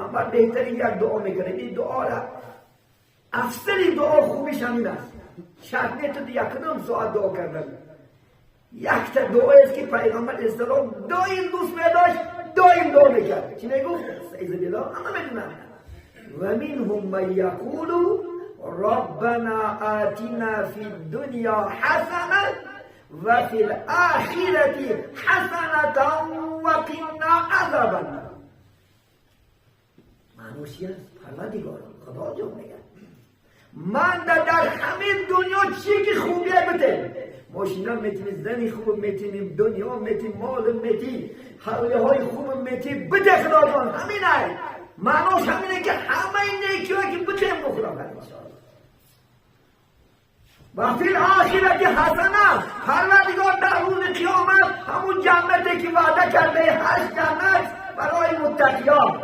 پیغمبر بهترین یک دعا میکنه. این دعا را افضل دعا خوبیش همین است. شرط نیست تو یک ساعت دعا کردن. یک تا دعا است که پیغمبر اسلام دائم دوست میداشت، دائم دعا میکرد. چی میگفت؟ اعوذ بالله، همه میدونن. و منهم من یقول ربنا آتنا فی الدنیا حسنه و فی الآخرة حسنة و قنا عذاب النار. معنوش چی است؟ پروردگار خدا جان میگه من در همه دنیا چی که خوبیه بده، ماشینا میتونی، زنی خوب میتونیم، دنیا میتونی، مال میتی، حوله های خوب میتی، بده خدا جان. همینه معناش، همینه که همه نیکی که بتیم بخورم. و فی الاخرة حسنه، پروردگار در روز قیامت همون جنتی که وعده کرده، هشت جنت برای متقیان.